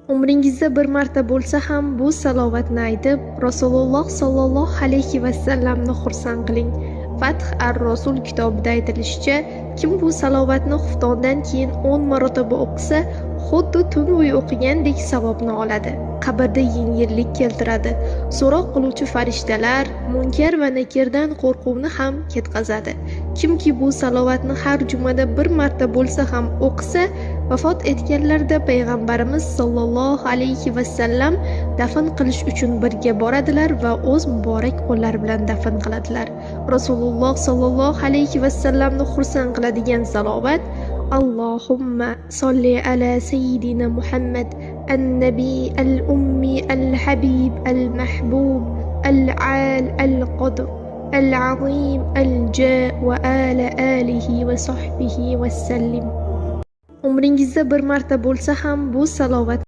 Umringizda bir marta bo'lsa ham bu salovatni aytib, Rasululloh sollallohu alayhi vasallamni xursand qiling. Fath ar-Rasul kitobida aytilishicha, kim bu salovatni xuftondan keyin 10 marotaba o'qisa, xuddi tun bo'yi o'qigandek savobni oladi. Qabrda yengillik keltiradi. So'roq qiluvchi farishtalar, Munkar va Nakirdan qo'rquvni ham ketkazadi. Kimki bu salovatni har jumada bir marta bo'lsa ham o'qisa, vafot etganlarda payg'ambarimiz sollallohu alayhi vasallam dafn qilish uchun birga boradilar va o'z muborak qo'llari bilan dafn qiladilar. Rasululloh sollallohu alayhi vasallamni xursand qiladigan salovat: Allohumma solli ala sayyidina Muhammad an-nabiy al-ummi al-habib al-mahbub al-al al-qadr al-azim al-ja va ala alihi va sahbihi va sallim. Umringizda bir marta bo'lsa ham bu salovat